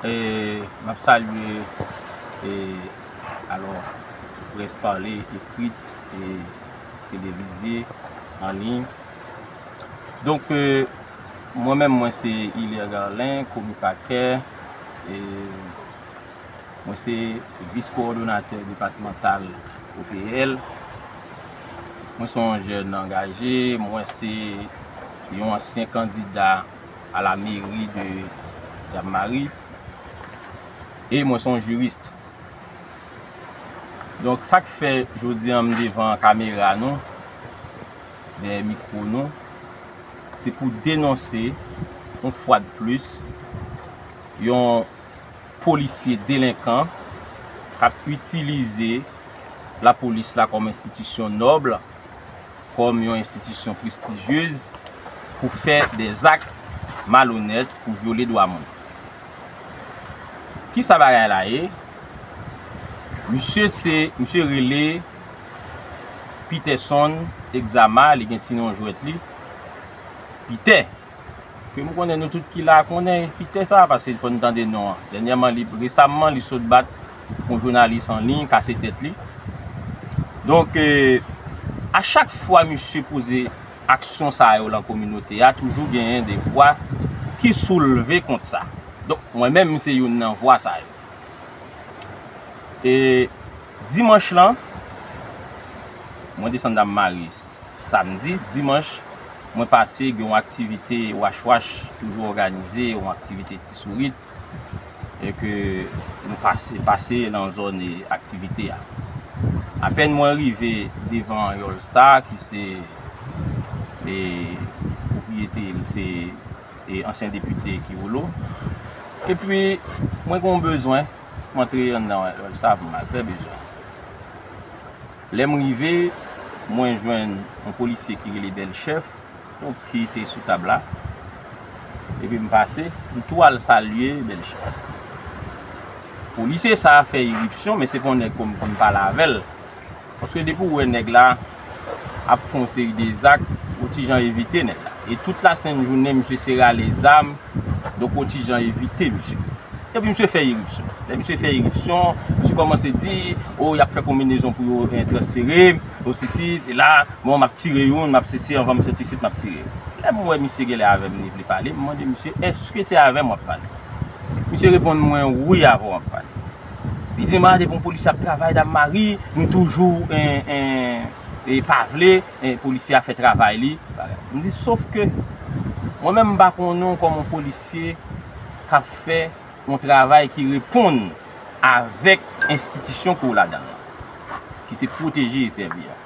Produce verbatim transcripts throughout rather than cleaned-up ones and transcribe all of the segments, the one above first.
E, m ap salye, e, alò, près pale, ekrit, e, televize, an liy. Donk, e, mwen menm, mwen se Hilaire Garlin, komi pakè, e, mwen se vis kowòdonatè depatmantal O P L. Mwen se yon jèn angaje, mwen se yon ansyen kandida a la meri de Dam Mari e mwen se yon jiris. Donk, sa k fè jodi a m devan kamera nou, dèyè mikwo nou, se pou denonse, yon fwa de plis, yon polisye delenkan k ap itilize lapolis la kòm enstitisyon nòb, kòm yon enstitisyon prestijyez pou fè dèzak malonèt, pou vyole dwa moun. Kisa bagay la ye? Misye se, misye rele Peterson Exama, li gen ti non jwèt li, Pitè. Ke m konnen nou tout ki la konnen Pitè sa, paske fò n tande non an. Dènyèman, li, resamman, li sot bat yon jounalis an liy, kase tèt li. Donk, e, a chak fwa misye poze aksyon sa yo lan kominote a, toujou genyen de vwa ki soulve kont sa. Donk, mwen menm, m se youn nan vwa sa yo. E dimanch lan, mwen desann Dam Mari samdi, dimanch, mwen pase gen yon aktivite Wach Wach toujou òganize, yon aktivite ti sourit, e ke nou pase, pase nan zòn, e, aktivite a. Apèn mwen rive devan Yòl Star, ki se, e, pwopriyete, se, e, ansyen depite Kiwolo. Epi, mwen gen yon bezwen, m antre anndan Yòl Star pou m al fè bezwen. Lè m rive, mwen jwenn yon polisye ki rele Bèl Chèf, ki te sou tab la. Epi m pase, m tou al salye Bèl Chèf. Polisye sa a fè iripsyon, men se pa yon nèg pou m vin pale avè l. Paske depi w wè nèg la ap fè yon seri de zak, ou ti jan evite nèg la. E tout lasent jounen, misye se rale zam, donk ou ti jan evite misye. Epi misye fè iripsyon. Lè misye fè iripsyon, misye kòmanse di, o, y ap fè konbinezon pou yo, eh, transfere m, o, sesi, sela, bon, m ap tire youn, m ap sesi, anvan m soti isit, m ap tire youn. Lè m wè misye genlè avè m, li vle pale, m mande misye, èske se avè m w ap pale? Misye reponn mwen, wi, avè w m ap pale. Li di m, a, depi yon polisye ap travay Dam Mari, nou toujou, en, en, e pa vle, en, polisye a fè travay li. M di, sof ke mwen menm, m pa konnen w kòm yon polisye k ap fè yon travay ki reponn avèk enstitisyon ke w ladan l lan, ki se pwoteje e sèvi a.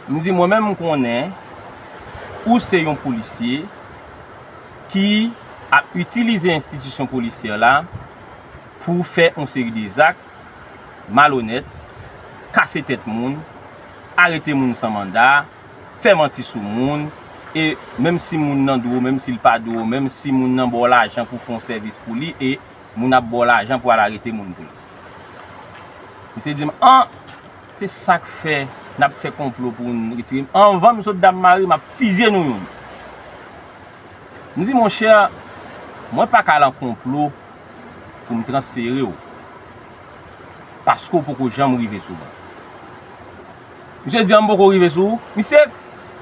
M di, mwen menm, m konnen ou se yon polisye ki ap itilize enstitisyon polisyè la pou fè yon seri de zak malonèt, kase tèt moun, arete moun san manda, fè manti sou moun, e menm si moun nan dwe w, menm si l pa dwe w, menm si moun nan ba w lajan pou fè yon sèvis pou li, e moun ap ba w lajan pou al arete moun pou li. Misye di m, an, se sa k fè n ap fè konplo pou n retire m. Anvan m sot Dam Mari, m ap fizye nou youn. M di, monchè, mwen pa ka lan konplo pou m transfere w, paske w poko janm rive sou mwen. Misye di, an, m poko rive sou ou. Misye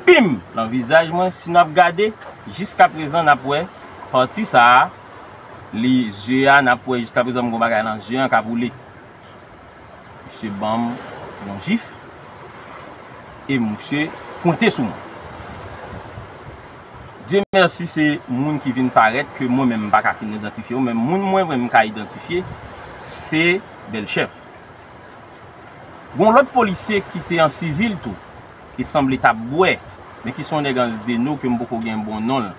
pim lan vizaj mwen, si n ap gade, jiskaprezan n ap wè pati sa a, li, zye a, n ap wè jiskaprezan m gon bagay nan zye an k ap woule. Misye ban m yon jif e misye pwente sou mwen. Dye mèsi, se moun ki vin parèt ke mwen menm m pa ka fin idantifye yo, men moun mwen menm m ka idantifye, se Bèl Chèf. Gon lòt polisye ki te an sivil tou, ki sanble t ap bwè, men ki se yon nèg an zideno ke m poko gen bon non l.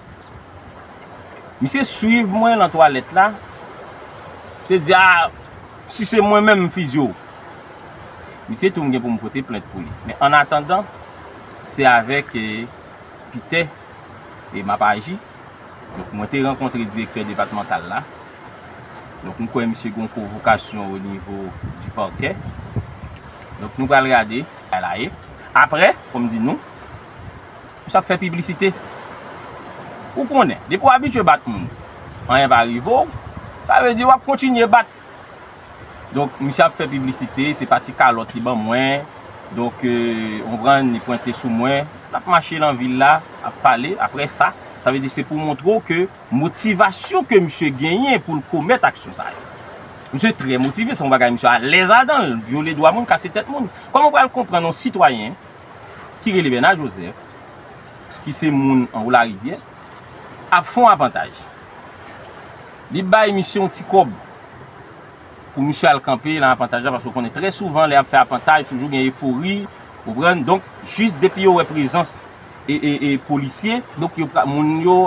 Misye swiv mwen lan twalèt la, misye di, a, si se mwen menm, m fizye w. Misye tou, m gen pou m pote plent pou li. Men annatandan, se avèk, e, Pitè e m ap aji. Donk, mwen te rankontre direktè depatmantal la. Donk, m kwè misye gen yon konvokasyon o nivo di pakè. Donk, nou pral gade sa la ye. Apre, fò m di nou, misye ap fè piblisite. Ou konnen, depi w abitye bat moun, anyen pa rive w, Sa vle di w ap kontinye bat. Donk, misye ap fè piblisite, se pa ti kalòt li ban mwen. Donk, ou konprann, li pwente sou mwen. L ap mache nan vil la, ap pale. Apre sa, sa vle di se pou montre w ke motivasyon ke misye genyen pou l komèt aksyon sa yo. Misye trè motive, se yon bagay misye alèz ladan l, vyole dwa moun, kase tèt moun. Kòman w pral konprann yon sitwayen ki rele Bernard Joseph, ki se moun anwo Larivyè, ap fè yon apantaj? Li bay misye yon ti kòb pou misye al kanpe nan apantaj la, paske w konnen trè souvan lè y ap fè apantaj, toujou gen efori, ou konprann? Donk, jis depi yo wè prezans e, e, e polisye, donk yo, moun yo